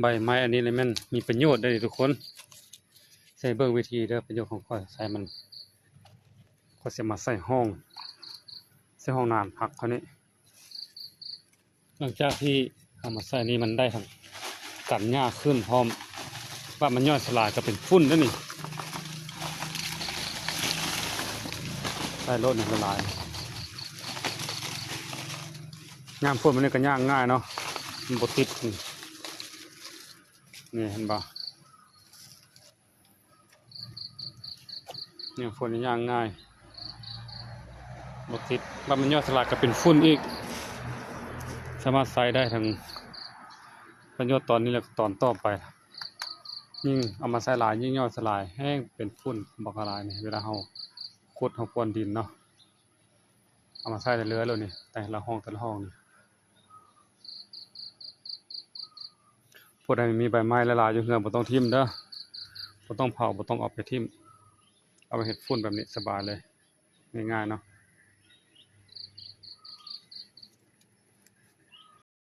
ໃບໄມ້ອັນນີ້ລະແມ່ນມີປະໂຫຍດເດ້ທຸກຄົນ. ໃສ່ເບິ່ງວິທີເດີ ປະໂຫຍດຂອງຂ້ອຍໃສ່ມັນ ຂ້ອຍຊິມາໃສ່ຫ້ອງ ໃສ່ຫ້ອງນ້ຳຜັກຂ້ອຍນີ້. ຫຼັງຈາກທີ່ເອົາມາໃສ່ນີ້ ມັນໄດ້ທັງກັນຫຍ້າຂຶ້ນພ້ອມ ວ່າມັນຍ່ອຍສະຫຼາຍກໍເປັນຝຸ່ນເດ້ນີ້. ໃສ່ໂລດນີ້ລະລາຍ. ຍາມຝົນມັນນີ້ກໍຍ່າງງ່າຍເນາະ ມັນບໍ່ຕິດ. ນີ້ເຫັນບໍ່? ຍາມຝົນນີ້ຍ່າງງ່າຍ ບໍ່ຕິດ. ບັດມັນຍ່ອຍສະຫຼາຍກໍເປັນຝຸ່ນອີກ. ສາມາດໃຊ້ໄດ້ທັງປະໂຫຍດຕອນນີ້ ແລະ ຕອນຕໍ່ໄປ. ຍິ່ງເອົາມາໃຊ້ຫຼາຍ ຍິ່ງຍ່ອຍສະຫຼາຍ ແຮ່ງເປັນຝຸ່ນບັກຫຼາຍນີ້ ເວລາເຮົາຂຸດເຮົາກວນດິນເນາະ. ເອົາມາໃສ່ເລື້ອຍໆໂລດນີ້ ແຕ່ລະຫ້ອງ ແຕ່ລະຫ້ອງນີ້. ຜູ້ໃດມີໃບໄມ້ຫຼາຍໆຢູ່ເຮືອນ ບໍ່ຕ້ອງຖິ້ມເດີ ບໍ່ຕ້ອງເຜົາ ບໍ່ຕ້ອງເອົາໄປຖິ້ມ ເອົາໄປເຮັດຝຸ່ນແບບນີ້ສະບາຍເລີຍ ງ່າຍໆເນາະ.